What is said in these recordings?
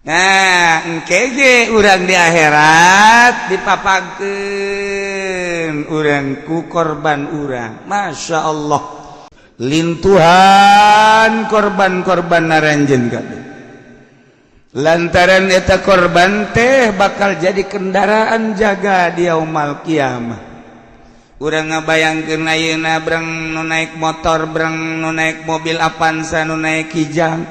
Nah, engke urang di akhirat dipapagkeun urang ku korban urang. Masya Allah, lintuhan korban-korban naranjeun kabeh. Lantaran eta korban teh bakal jadi kendaraan jaga di yaumal kiamah. Urang ngabayangkeun ayeuna breng nu naik motor, breng nu naik mobil Avanza, nu naik Kijang,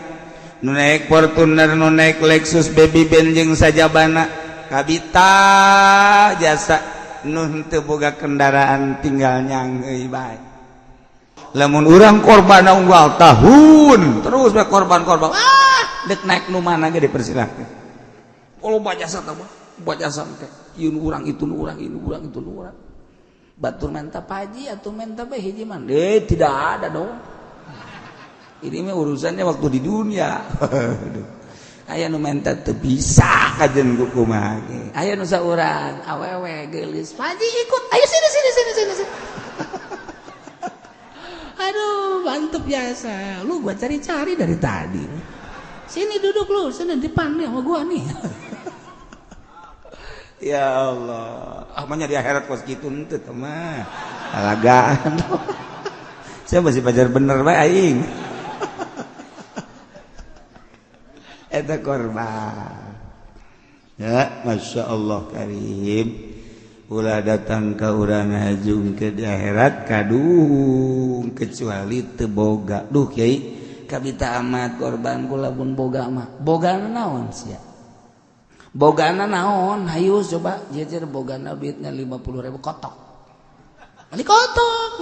nu naik Fortuner, nu naik Lexus, Baby Benz jeung sajabana, kabita jasa nu henteu boga kendaraan tinggal nyangeuy bae. Lamun urang korban unggal tahun terus bae korban-korban, ah dek naik nu mana ge dipersilahkan. Kalau jasa mah jasa teh ieu nu urang, itu nu urang, ini urang, itu nu urang. Batur menta paji atau menta bae hiji mah tidak ada dong. Ini mah urusannya waktu di dunia. Aya nu menta teu bisa kajen ku kumaha ge. Aya nu saurang awewe geulis, "Paji ikut, ayo sini sini sini sini sini." Aduh, mantep biasa. Lu gua cari-cari dari tadi. Sini duduk lu, sini depan nih sama gua nih. Ya Allah, amanya di akhirat kos kitu henteu mah. Alagaan. Saya masih pajar bener bae aing. Eta korban. Ya, Masya Allah karim. Ulah datang ke urang ngajung ke di akhirat kadung kecuali teu boga. Duh kiai, kabita amat korban kula lamun boga mah. Bogana naon sia? Bogana naon? Hayu coba jejer bogana duitnya 50.000 kotok. Beli kotok.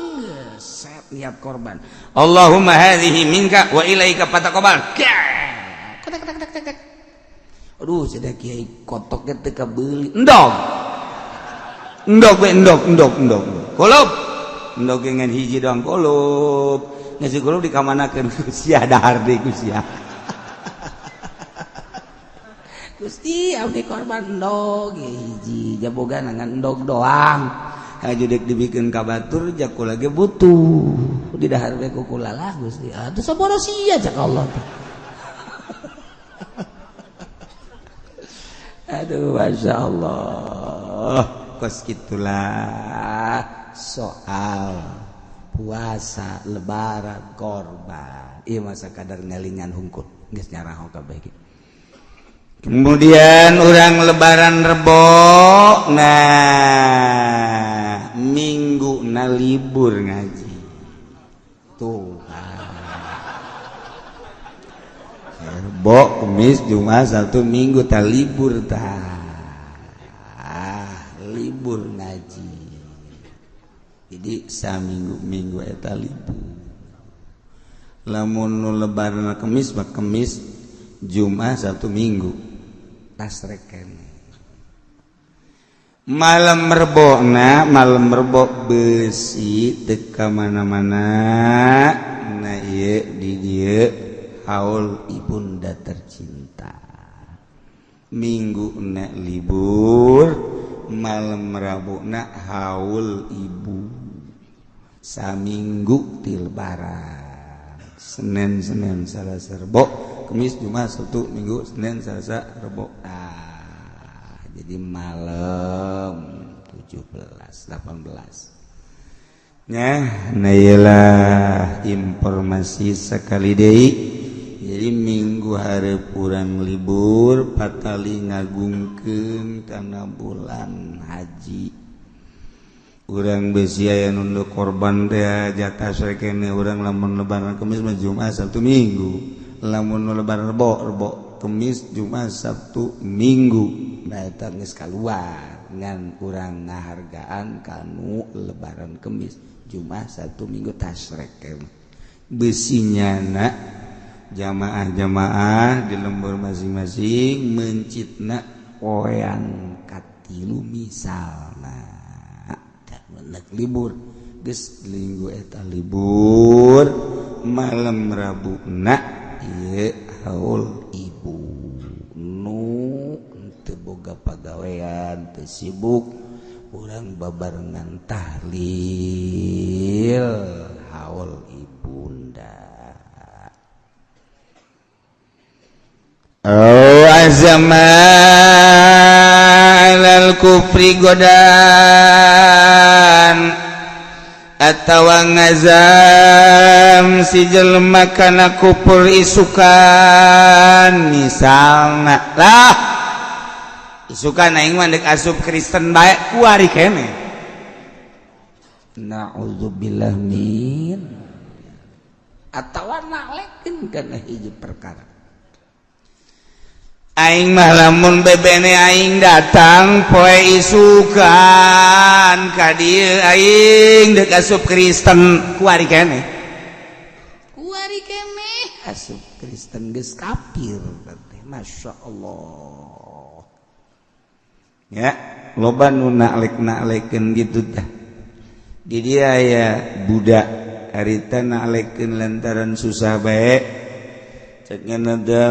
Set niat korban. Allahumma hadhihi minka wa ilaika fataqabbal. Kotak kotak kotak kotak. Aduh, sudah kiai kotoknya teu kabeuli. Endog. Endog we endog endog endog. Kulup. Endog ngan hiji doang kulup. Geus kulup dikamanakeun ku sia dahar deui ku sia. Gusti abdi korban endog hiji jaboga ngan endog doang. Haju dek dibikin ka batur jaku lagi butuh. Di dahar we ku kula lah Gusti. Atuh saboro sia cak Allah teh. Aduh, Masya Allah. Kos gitulah soal puasa, lebaran, korban. Ieu masa kadar ngelingan hungkul geus nyaraho kabeh ge. Kemudian orang lebaran Rebo, nah minggu na libur ngaji. Tuh. Rebo, Kamis, Jumat, Sabtu, Minggu ta libur ta. Libur ngaji. Jadi saminggu-minggu eta libur. Lamun nu lebaran Kamis mah Kamis, Jumat, Sabtu, Minggu. Tasreken. Malam Rebona, malam Rebo besi teu ka mana-mana. Nah ieu di dieu haul ibunda tercinta. Minggu na libur, malam Rabona haul ibu. Saminggu ti lebaran. Senin, Senin, Selasa, Rebo, Kamis, Jumat, Sabtu, Minggu, Senin, Selasa, Rebo. Ah, jadi malam 17, 18. Nah, nah iyalah informasi sekali deui. Jadi minggu hari kurang libur patali ngagungkeun kana bulan haji. Urang besi aya nunduk korban teh jatah sakene urang lamun lebaran Kamis mah Jumat Sabtu Minggu. Lamun lebaran Rebo, Rebo Kamis Jumat Sabtu Minggu. Nah eta geus kaluar ngan urang ngahargaan kanu lebaran Kamis Jumat Sabtu Minggu tasrek. Besinya na jamaah-jamaah di lembur masing-masing mencitna poean katilu misalna libur geus minggu eta libur malam Rabu na ieu haul ibu nu teu boga pagawean teu sibuk urang babarengan tahlil haul ibunda. Oh, Azama alal kufri godan atawa ngazam si jelema kana kufur isukan misalna lah isukan aing mah deuk asup Kristen bae kuari keneh. Na'udzubillah min atawa nalekeun kana hiji perkara. Aing mah lamun bebene aing datang poe isukan ka dieu aing deuk asup Kristen kuari keneh. Kuari keneh asup Kristen geus kafir teh. Masya Allah. Ya, loba nu nalek-nalekeun kitu tah. Di dia ya budak harita nalekeun lantaran susah bae.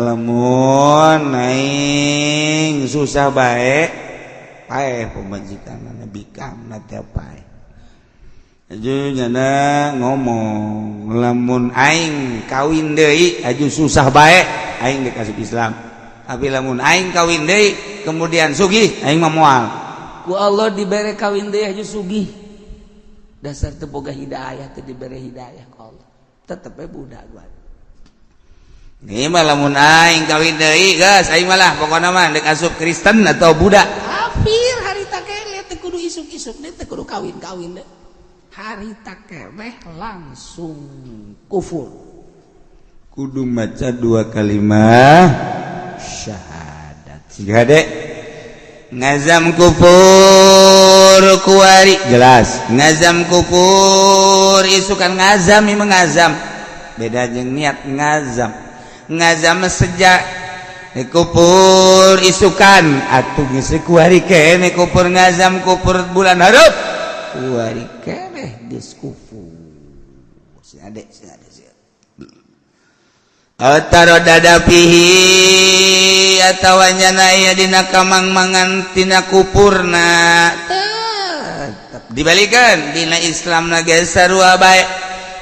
Lamun aing susah bae paeh pemajikan bikam na teh paeh aju nyana ngomong lamun aing kawin deui aju susah bae aing deuk asup Islam tapi lamun aing kawin deui kemudian sugih aing mah moal ku Allah dibere kawin deui aju sugih dasar teu boga hidayah teu dibere hidayah ku Allah tetep we budak gua. Ini mah lamun aing kawin deui geus aing malah pokona mah deuk asup Kristen atau Buddha. Kafir harita keneh teu kudu isuk-isuk teu kudu kawin-kawin deui. Harita keneh langsung kufur. Kudu maca dua kalimat syahadat. Siga dek ngazam kufur kuari jelas. Ngazam kufur isukan ngazam ieu ngazam. Beda jeung niat ngazam. Ngazam sejak kupur isukan atuh geus kuari keneh kupur ngazam kupur bulan hareup kuari keneh geus kufur si adek si adek si tarodada fihi atawa nyana aya dina kamang-mangan tina kupurna tetep dibalikeun dina Islamna ge sarua bae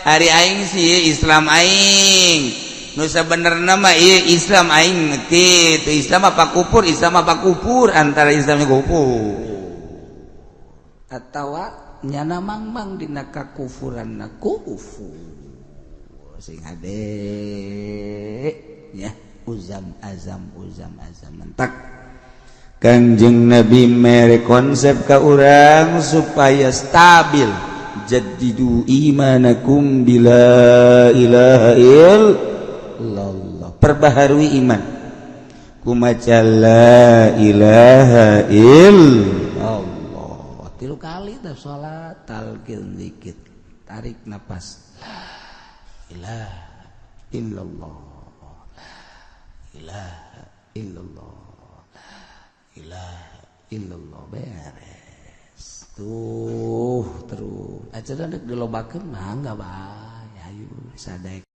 ari aing sih Islam aing nu sabenerna mah ieu Islam aing teh teu Islam apa kufur Islam apa kufur antara Islamnya kufur atawa nyana mangmang dina kakufuranna kufur sing hade ya uzam azam uzam azam mentak Kanjeng Nabi mere konsep ka urang supaya stabil jaddidu imanakum bila ilaha illallah perbaharui iman kumaca la ilaha illallah tilu kali dah salat talqin dikit tarik napas la ilaha illallah la ilaha illallah la ilaha illallah beres tuh terus acara dek dilobakeun mangga bae ayo sadek.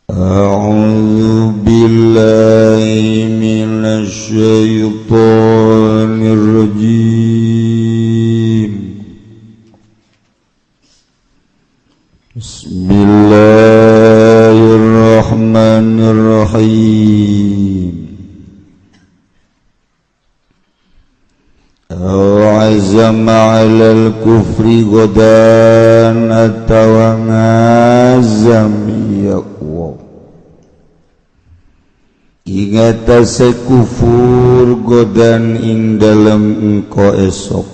أعوذ بالله من الشيطان الرجيم بسم الله الرحمن الرحيم أو عزم على الكفر غدا أتوى ya Allah ingat sekufur godan ing dalem engko esok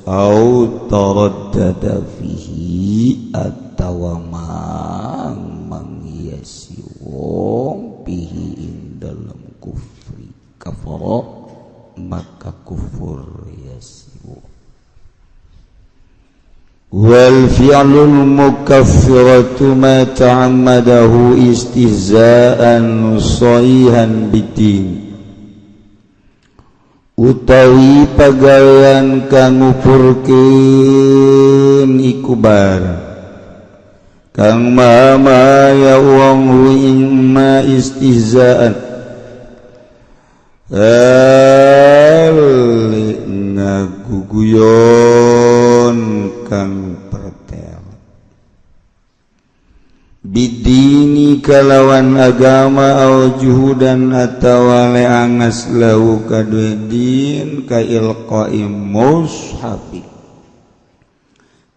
au taraddada fihi atawa mang manghiasi wong fihi ing dalem kufri kafara maka kufur yasi wong. Wal fi'lul mukaffiratu ma ta'ammadahu istihza'an sahihan bidin utawi pagawean kang ngufurkeun iku barang kang maha ya wong ing ma istihza'an dina guguyon kang pertel bidini kalawan agama au juhudan atawa leangas lahu kadue din ka ilqai mushafi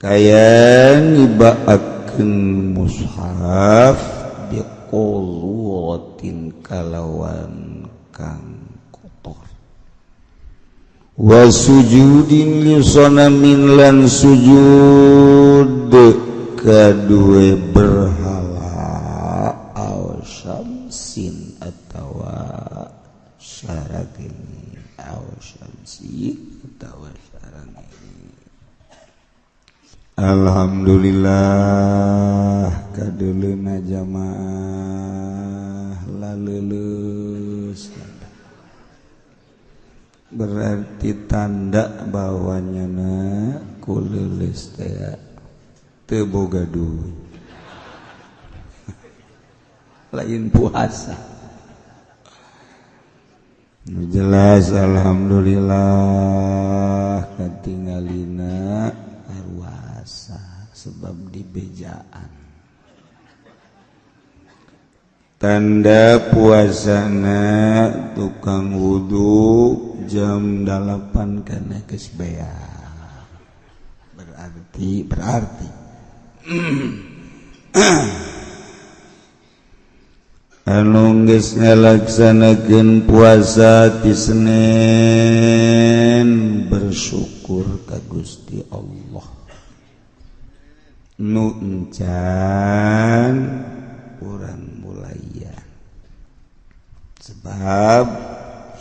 kaya ngibaakeun mushaf biqulutin kalawan kang kotor wa sujudin li sanamin lan sujud kadue berhala aw syamsin atawa syaragini aw syamsi atawa syaragini. Alhamdulillah kadeuleuna jamaah laleuleus, berarti tanda bahwa nyana kuleuleus teh teu boga duit lain puasa. Jelas alhamdulillah katingalina arwasa sebab dibejaan tanda puasana tukang wudu jam 8 kana geus beak, berarti anu geus ngalaksanakeun puasa ti Senin bersyukur ka Gusti Allah nu encan urang mulaian sebab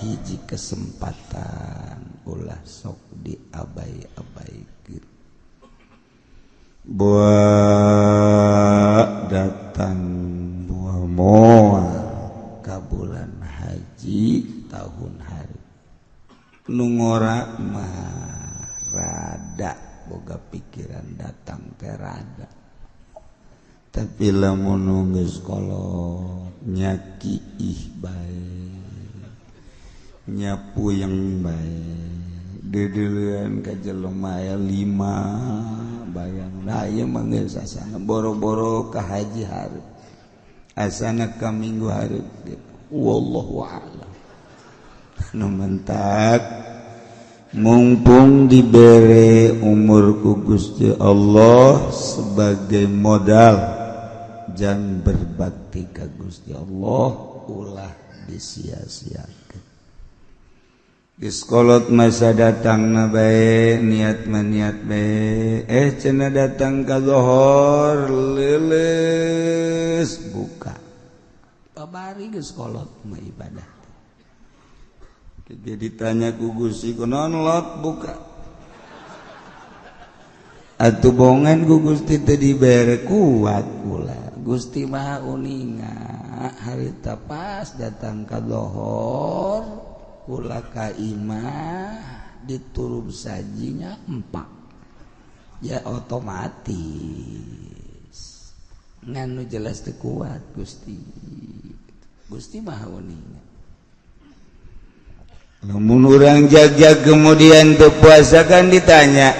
hiji kesempatan ulah sok diabai-abaikeun buah datang buah moal ka bulan haji tahun hari nu ngora mah rada boga pikiran datang teh rada, tapi lamun geus kolot nyakiih bae nyapu yang bae deudeuleun ka jelema aya 5 bayang. Nah ieu mah geus asana boro-boro ka haji hareup asana ka minggu hareup wallahu a'lam. Nu mentak mumpung dibere umur ku Gusti Allah sebagai modal jangan berbakti ka Gusti Allah ulah disia-siakeun. Diskolot masa datang na bae niat maniat bae cenah datang ka zohor leuleus buka babari geus kolot mah ibadah. Jadi ditanya ku Gusti kunaon lot buka atuh bongan ku Gusti teu dibere kuat kula Gusti Maha uninga harita pas datang ka zohor kula ka imah diturub sajinya empak ya otomatis nganu jelas teu kuat Gusti. Gusti Maha uninga. Lamun urang jagjag kemudian teu puasa kan ditanya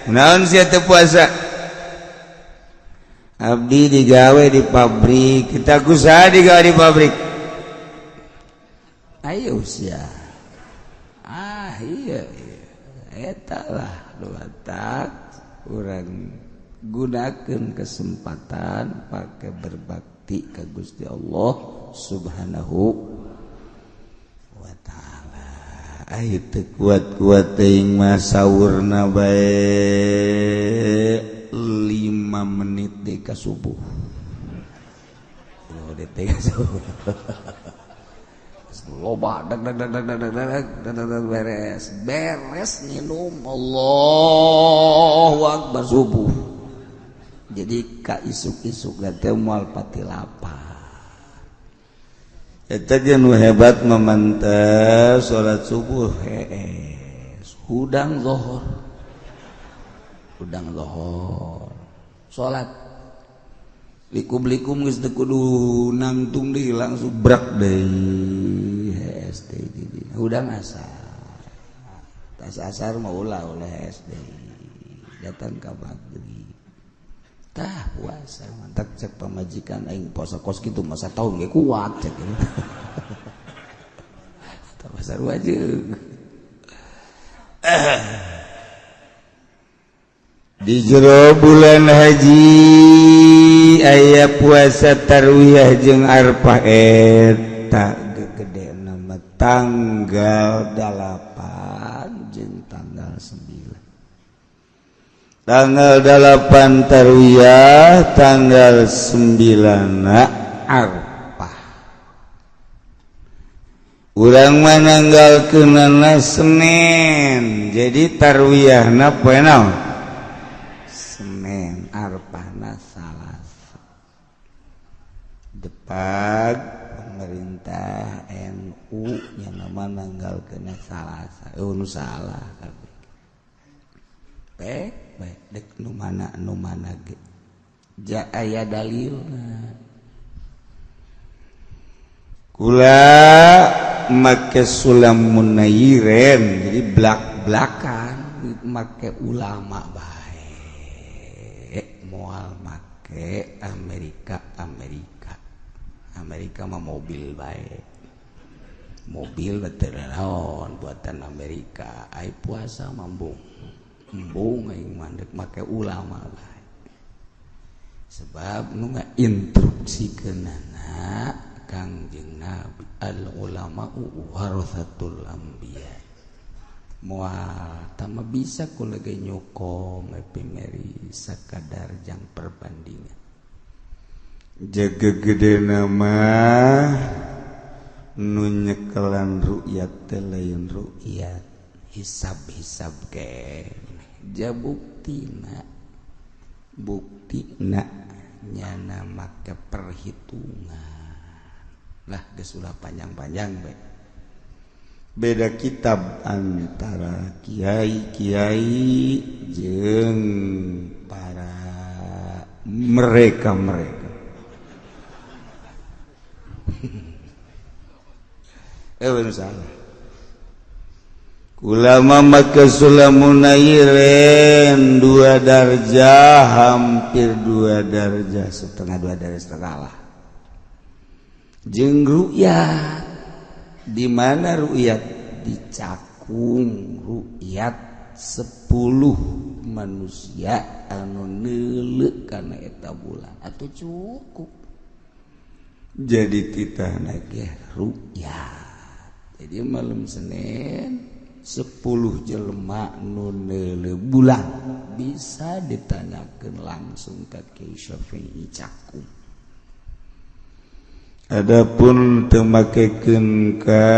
naon sia teu puasa? Abdi digawe di pabrik, kita kusaha digawe di pabrik. Ayo sia. Ah iya, iya. Eta lah tak urang gunakeun kesempatan pakai berbakti ka Gusti Allah Subhanahu wa ta'ala. Ayo teu kuat-kuat teuing mah saurna bae 5 menit deui ka subuh. Oh, deui ka subuh. Loba dag dag dag dag dag dag dag beres. Beres minum Allahu akbar subuh. Jadi ka isuk-isuk teh moal pati lapar. Eta ge nu hebat memantah salat subuh hees hudang zuhur. Hudang zuhur. Salat likum-likum geus teu kudu nangtung deui langsung brak deui hees deui di hudang asar. Tas asar mah ulah oleh SD datang ka maghrib. Tah puasa mantap cek pamajikan aing puasa kos kitu masa tahun ge kuat cek. Tah sarua jeung di jero bulan haji aya puasa tarwiyah jeung Arfah eta gegede nama tanggal 8 jeung tanggal 9. Tanggal 8 tarwiyah, tanggal 9 Arfah. Urang mananggalkeunana Senin, jadi tarwiyahna poe naon? Senin, Arfahna Salasa. Depag pemerintah NU yang nama nanggalkeunna Salasa. Nu salah kabeh. Baik, baik dek nu mana ge. Ja aya dalilna. Kula make sulam munayiren, jadi blak-blakan make ulama bae. Moal make Amerika Amerika. Amerika mah mobil bae. Mobil betul naon buatan Amerika. Ai puasa mambung. Embung aing mandek make ulama bae. Sebab nu ngainstruksikeunana Kangjeng Nabi al ulama warathatul anbiya. Moal tama bisa kula ge nyokong epimeri sakadar jang perbandingan. Jaga gede nama nu nyekelan ru'yat teh lain ru'yat hisab-hisab keneh. Ja buktina buktina nyana make perhitungan. Lah geus ulah panjang-panjang bae. Beda kitab antara kiai-kiai jeung para mereka-mereka. Salah. Ulama maka sulamunayiren 2 darjah, hampir 2 darjah, setengah 2 darjah setengah lah. Jeung ru'yat, di mana ru'yat dicakung ru'yat 10 manusia anu neuleuh kana eta bulan atuh cukup. Jadi titah ge ru'yat. Jadi malam Senin 10 jelema nu neuleuh bulan bisa ditanyakeun langsung ka Kiai Syafi'i cakung. Adapun teu makekeun ka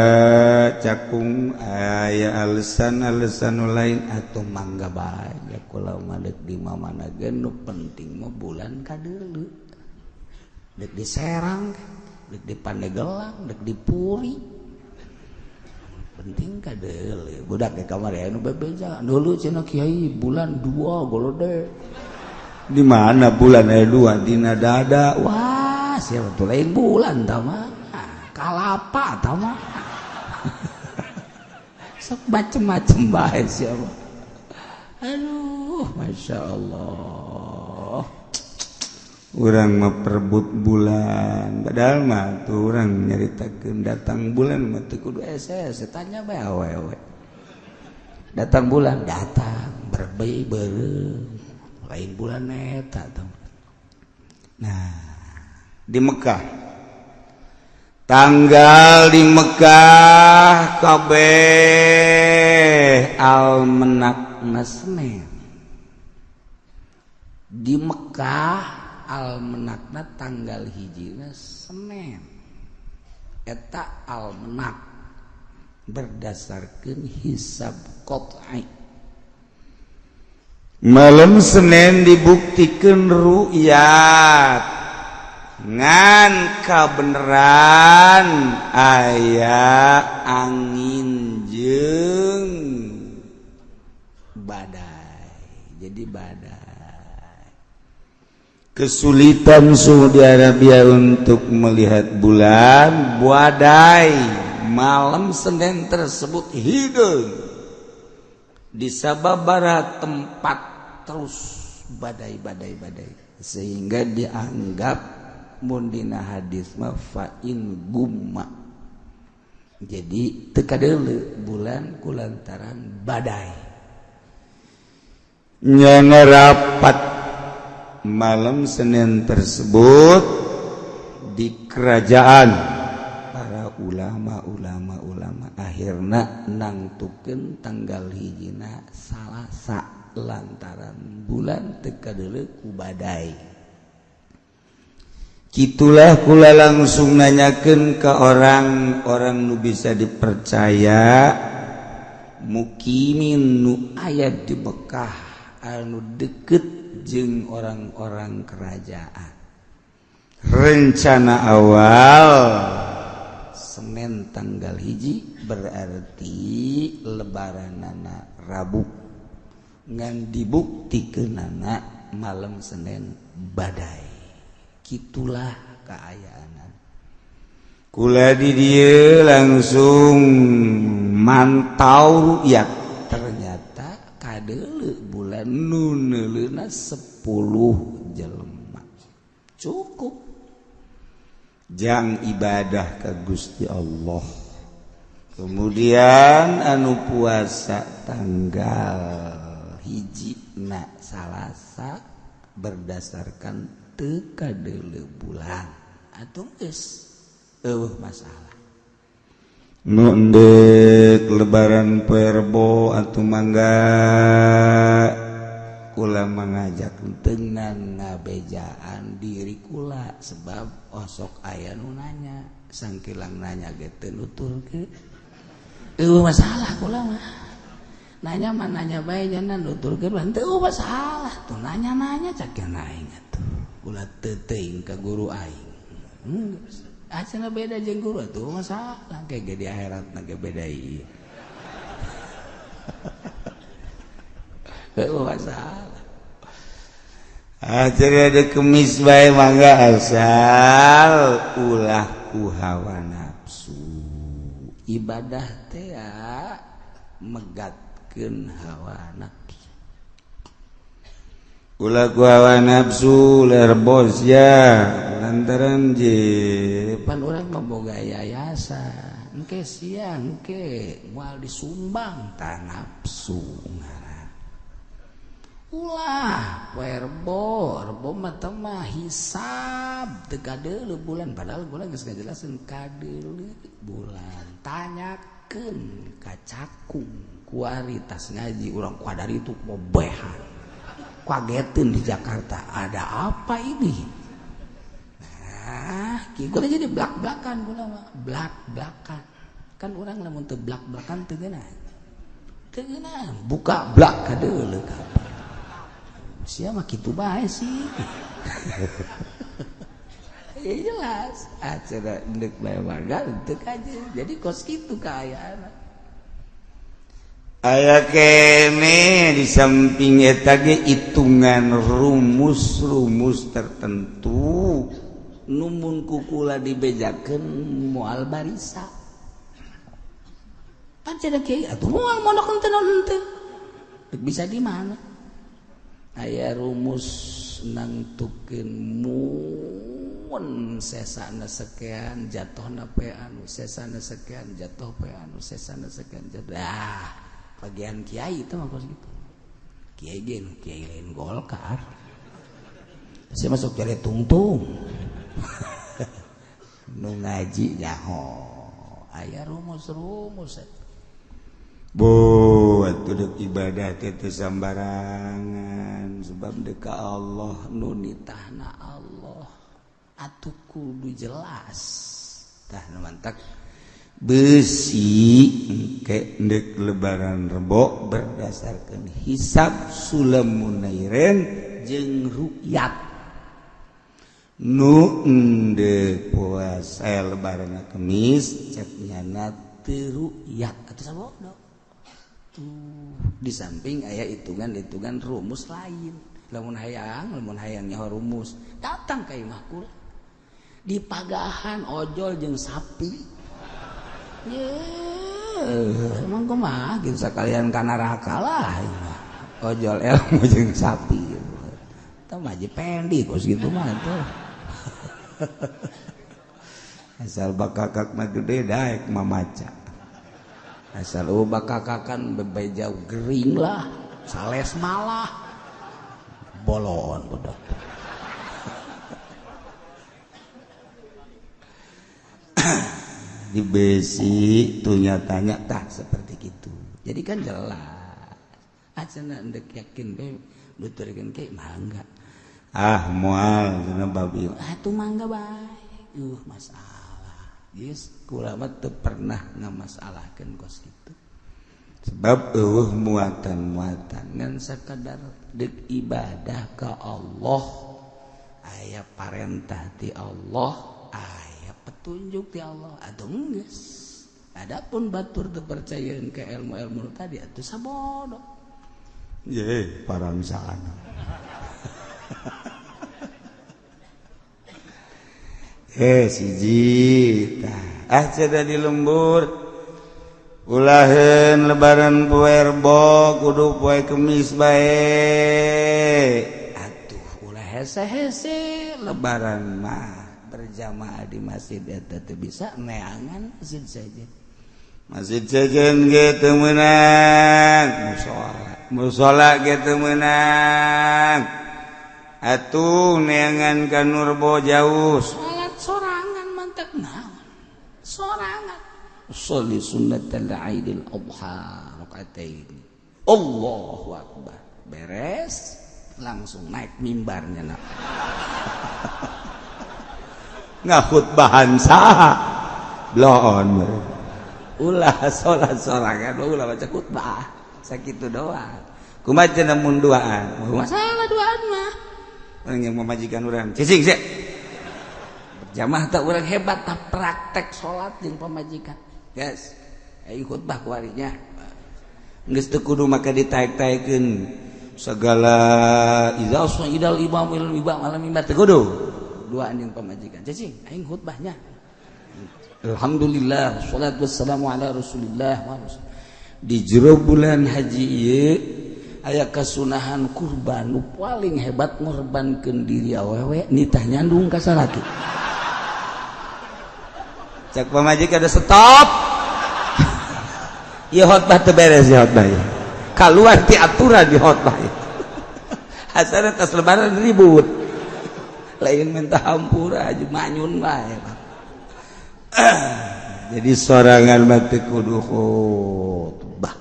cakung aya alasan-alasan nu lain atuh mangga bae ya kula mah deuk di mana ge nu penting mah bulan kadeuleu. Deuk di Serang, deuk di Pandegelang, deuk di Puri. Penting kadeuleu. Budak ke kamar aya nu bebeja, dulu cenah kiai bulan 2 golode. Di mana bulan aya 2 dina dada. Wah, siapa tuh lain bulan tama kalapa tama. Sok macem-macem bae siapa. Aduh, masya Allah. Urang mah perebut bulan, padahal mah tuh urang nyaritakeun datang bulan mah teu kudu SS, tanya bae awewe. Datang bulan, datang berbei beureum. Lain bulan eta tah. Nah, di Mekah tanggal di Mekah kabeh almanakna Senin. Di Mekah almanakna tanggal hijina Senin. Eta almanak berdasarkan hisab qat'i. Malam Senin dibuktikan ru'yat ngan kabeneran aya angin jeung badai. Jadi badai. Kesulitan Saudi Arabia untuk melihat bulan, badai malam Senin tersebut hideung. Di sababaraha tempat terus badai badai badai sehingga dianggap mun dina hadis mah fa in gumma. Jadi teu kadeuleu bulan kulantaran badai. Nyana rapat malam Senin tersebut di kerajaan para ulama-ulama ulama akhirna nangtukeun tanggal hijina Salasa lantaran bulan teu kadeuleu ku badai. Kitulah kula langsung nanyakeun ke orang-orang nu bisa dipercaya mukimin nu aya di Mekah anu deket jeung orang-orang kerajaan. Rencana awal Senin tanggal 1 berarti lebaranana Rabu, ngan dibuktikeunana malam Senin badai. Kitulah kaayaan. Kula di dieu langsung mantau rukyat, ternyata kadeuleu bulan nu neuleuna 10 jelema. Cukup jang ibadah ka Gusti Allah. Kemudian anu puasa tanggal 1 na Salasa berdasarkan teu kadeuleu bulan atuh geus eueuh masalah. Nu endek lebaran poe Rebo atuh mangga kula mangajak dengan ngabejaan diri kula sebab osok aya nu nanya sangkilang nanya ge teu nuturkeun. Eueuh masalah kula mah. Nanya mah nanya bae nya nuturkeun mah teu masalah tuh nanya-nanya cak aing atuh. Kula teu teuing ka guru aing. Acana beda jeung guru atuh masalah kayak ge di akhirat na ge beda ieu. Heuh masalah. Acara ada kemis bae mangga asal ulah ku hawa nafsu. Ibadah teh megatkeun hawa nafsu. Ulah ku hawa nafsu lerbos ya lantaran je pan urang mah boga yayasan engke siang engke moal disumbang ta nafsu ngaran. Ulah poe Rebo, Rebo mah teh mah hisab teu kadeuleu bulan padahal bulan geus ngajelaseun kadeuleu bulan. Tanyakeun ka cakung kualitas ngaji urang kuadari itu mobehan. Kagetin di Jakarta ada apa ini? Nah, kula jadi blak-blakan kula mah, blak-blakan. Kan urang lamun teu blak-blakan teu geunah. Teu geunah, buka blak kadeuleu kapan. Sia mah kitu bae sih. Ya jelas, acara endek bae warga teu kajeun. Jadi kos kitu kaayaan. Aya kene di samping eta ge hitungan rumus-rumus tertentu numun kukula dibejakeun moal barisa. Pan cenah kiai atuh moal mondok henteu naon henteu. Bisa di mana? Aya rumus nangtukeun mun sesana sekian jatuhna pe anu sesana sekian jatuh pe anu sesana sekian jatuh. Ah, bagian kiai itu mah kos gitu. Kiai ge kiai lain Golkar. Saya masuk cari tungtung. Nu ngaji nyaho. Aya rumus-rumus. Bu, atuh deuk ibadah teh teu sambarangan sebab deuk ka Allah nu nitahna Allah. Atuh kudu jelas. Tah nu mantak besi engke ndek lebaran Rebo berdasarkan hisab Sulamunairen jeung rukyat nu endek puasa lebaran Kemis cek nyana teu rukyat atuh sabodo. Tuh di samping aya hitungan-hitungan rumus lain. Lamun hayang nyaho rumus datang ka imah kula di pagahan ojol jeung sapi. Ye Emang kumaha gitu sakalian ka neraka lah. Ojol ilmu jeung sapi. Tah mah pendi kos gitu mah tuh. Asal bakakak mah gede daek mamaca. Asal bakakakan bebeja gering lah, sales malah. Bolon budak. Di besi tuh nyatanya tah seperti gitu. Jadi kan jelas. Acana ndek yakin be nuturkeun ke mangga. Ah moal cenah babi. Ah tuh mangga bae. Masalah. Geus kula mah teu pernah ngamasalahkeun kos kitu. Sebab eueuh muatan-muatan ngan sakadar deuk ibadah ka Allah aya parentah ti Allah, aya petunjuk ti Allah atuh geus. Adapun batur teu percayaeun ka ilmu-ilmu tadi atuh sabodo. Ye, parangsaan. Siji tah. Ah cenah di lembur. Ulaheun lebaran poe Rebo kudu poe Kemis bae. Atuh ulah hese-hese lebaran mah berjamaah di masjid eta teu bisa neangan masjid saja. Masjid sejen ge teu meunang, musala. Musala ge teu meunang. Atuh neangan ka Nurbo jauh. Salat sorangan mantek naon? Sorangan. Sholli sunnatal Aidil Adha rakaatain. Allahu akbar. Beres langsung naik mimbarnya nak. Ngakhutbahan saha? Bloon. Ulah salat sorangan ulah baca khutbah. Sakitu doang. Kumaha cenah mun duaan? Masalah duaan mah. Urang yang memajikan urang. Cicing sih. Berjamaah tak urang hebat tak praktek salat jeung pamajikan. Guys, ayo khutbah kuarinya. Geus teu kudu maka ditaek-taekeun segala idza sa'idal imam il imam alam mimbar teu kudu. Duaan jeung pamajikan. Cicing, aing khutbahnya. Alhamdulillah, salatu wassalamu ala Rasulillah. Di jero bulan haji ieu aya kasunahan kurban nu paling hebat ngorbankeun diri awewe nitah nyandung ka salaki. Cak pamajikan ada stop. Ieu khotbah teu beres ieu khotbah ieu. Kaluar ti aturan di khotbah ieu. Asana tas lebaran ribut. Lain minta hampura aja manyun bae. Jadi sorangan mah teu kudu khotbah.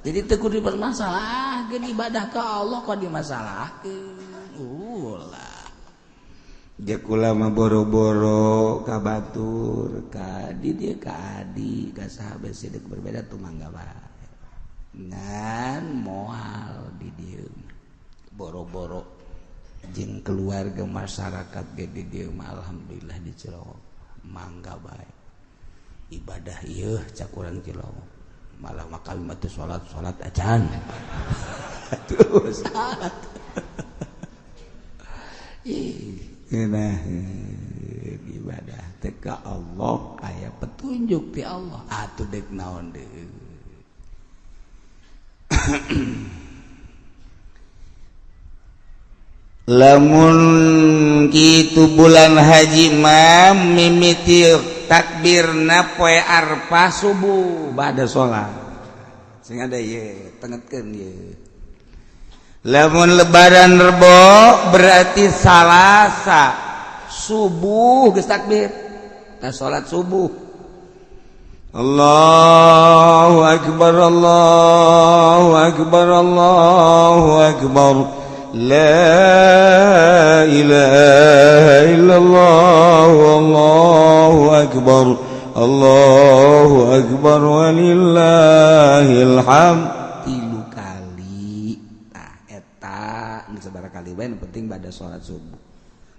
Jadi teu kudu bermasalah, ibadah ka Allah kok dimasalahkeun. Ulah. Kula mah boro-boro ka batur ka di dieu ka adi ka sahabat sidik berbeda tuh mangga bae. Ngan moal di dieu boro-boro jeung keluarga masyarakat ge di dieu mah alhamdulillah di Cilongok mangga bae. Ibadah ieu cak urang Cilongok malah mah kami mah teu salat-salat acan. Terus ih nah, ibadah teh ka Allah aya petunjuk ti Allah atuh dek naon deui. Lamun kitu bulan haji mah mimiti takbirna poe Arfah subuh ba'da salat. Sing ada ieu tengetkeun ieu. Lamun lebaran Rebo berarti Salasa subuh geus takbir. Tah salat subuh. Allahu akbar Allahu akbar Allahu akbar. La ilaha illallah Allahu akbar. Allahu akbar walillahil hamd. Sabaraha kali bae nu penting pada salat subuh.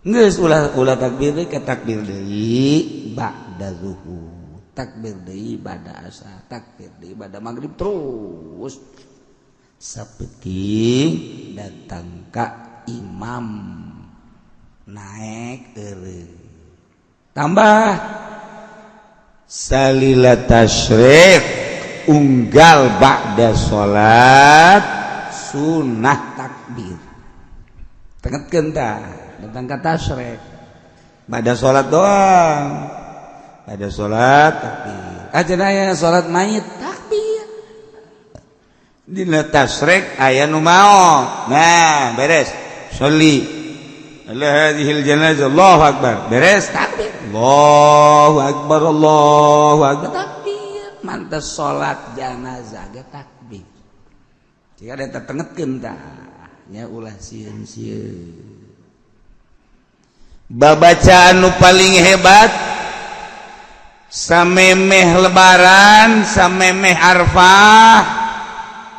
Geus ulah ulah takbir deui ka takbir deui ba'da zuhur, takbir deui ba'da asar, takbir deui ba'da maghrib terus sapeting datang ka imam naik eureun. Tambah salila tasyrik unggal ba'da salat sunah takbir. Tengetkeun tah datang ka tasyrek. Ba'da salat doang. Ba'da salat takbir. Aja aya salat mayit takbir. Dina tasyrek aya nu maot. Nah, beres. Sholli ala hadhil janazah, Allahu akbar. Beres takbir. Allahu akbar, Allahu akbar. Takbir. Mantes salat janazah ge takbir. Jika ada tetengetkeun tah nya ulah sieun-sieun. Babacaan nu paling hebat samemeh lebaran, samemeh Arfah,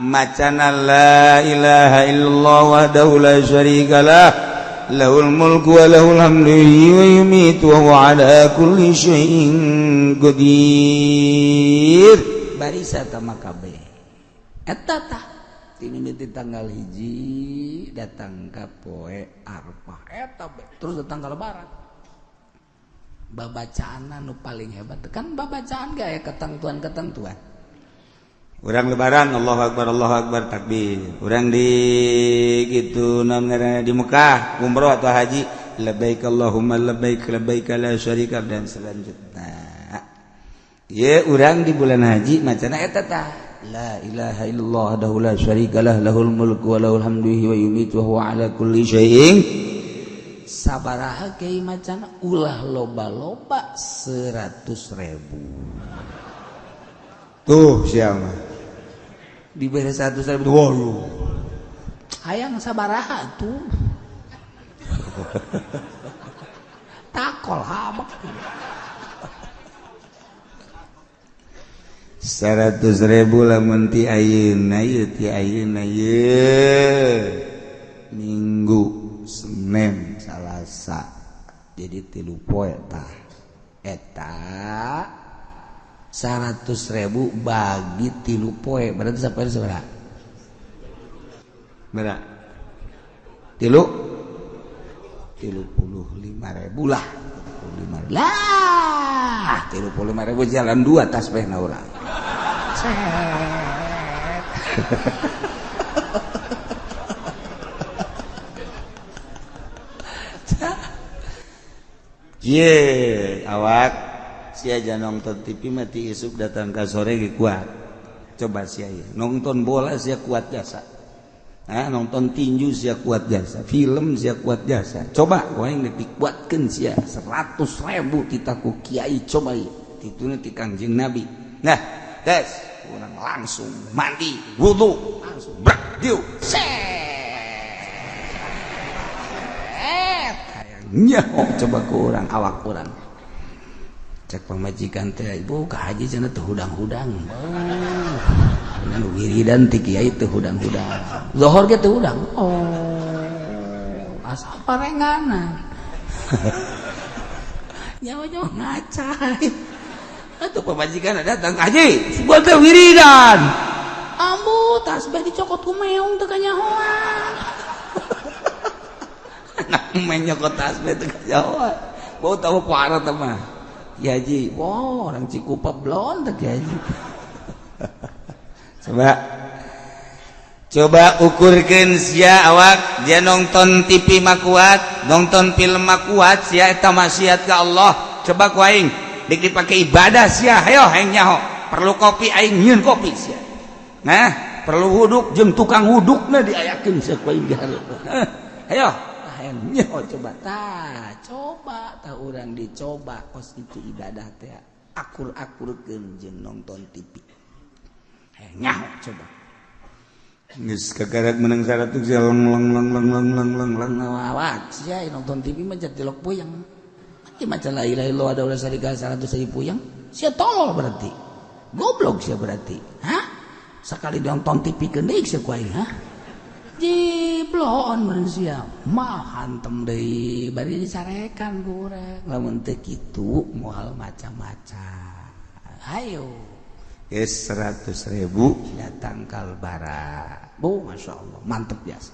macana la ilaha illallah wahdahu la syarikalah lahul mulku wa lahul hamdu yumiitu wa huwa ala kulli syai'in qadir. Barisa tama kabeh eta tah ti tanggal 1 datang ka poe Arfah eta terus datang ka lebaran. Babacaan nu paling hebat kan babacaan gak ya ketentuan-ketentuan. Urang lebaran Allahu akbar Allahu akbar takbir. Urang di gitu namanya di Mekah umroh atau haji labbaik Allahumma labbaik labbaik la syarika dan selanjutnya. Ye urang di bulan haji macana eta tah la ilaha illallah wahdahu la syarikalah lahul mulku wa lahul hamdu wa yumiitu wa huwa ala kulli syai'in. Sabaraha kiai macana ulah loba-loba 100.000. Tuh siapa? Diberi 100.000. Waduh. Hayang sabaraha tuh. Takol habak. 100.000 lamun ti ayeuna ieu ti ayeuna ieu. Minggu, Senin, Salasa. Jadi 3 poe tah. Eta 100.000 bagi 3 poe berarti sampai seberapa? Berapa? 35.000 lah. 35 lah. 35.000 jalan 2 tasbihna urang. Set. Ye, awak sia aja nonton TV mati isuk datang ke sore ge kuat. Coba sia ieu nonton bola sia kuat jasa. Nah, nonton tinju sia kuat jasa, film sia kuat jasa. Coba wae dikuatkeun sia 100.000 tita ku kiai coba ieu. Tituna ti Kangjeng Nabi. Nah, des urang langsung mandi, wudu, langsung brak dieu. Set. Hayang nyaho coba ku urang awak urang. Cek pamajikan teh ibu ka haji cenah teu hudang-hudang. Oh. Wiridan ti kiai teu hudang-hudang. Zohor ge teu hudang. Oh. Asa parenganan. Nyawa-nyawa ngacai. Atuh pamajikan datang haji, sugan teh wiridan. Ambu tasbih dicokot ku meong teu kanyahoan. Anak menyokot tasbih teu kanyahoan. Bau tahu parah teh mah. Ki Haji, wow, orang Cikupa blon teh Ki Haji. Coba ukurkeun sia awak, dia nonton TV mah kuat, nonton film mah kuat, sia eta maksiat ka Allah. Coba ku aing, dik dipake ibadah sia, hayo aing nyaho. Perlu kopi aing nyieun kopi sia. Nah, perlu wuduk jeung tukang wudukna diayakeun sia ku aing dihareup. Hayo. Nyaho coba tah, coba tah urang dicoba kos itu ibadah teh akur-akurkeun jeung nonton TV. Nyaho coba. Geus kakarak menang 100 lang lang lang lang lang lang lang lang awak sia nonton TV mah jadi tilok puyeng. Mati maca la ilaha illallah wa la syarika 100.000 puyeng, sia tolol berarti. Goblok sia berarti. Hah? Sakali nonton TV keun sia ku aing, hah? Jiblon manusia mah hantem deui bari dicarekan ku urang lamun teu kitu moal macam-macam. Hayo geus 100.000 datang ka lebaran. Bu, masya Allah mantep biasa.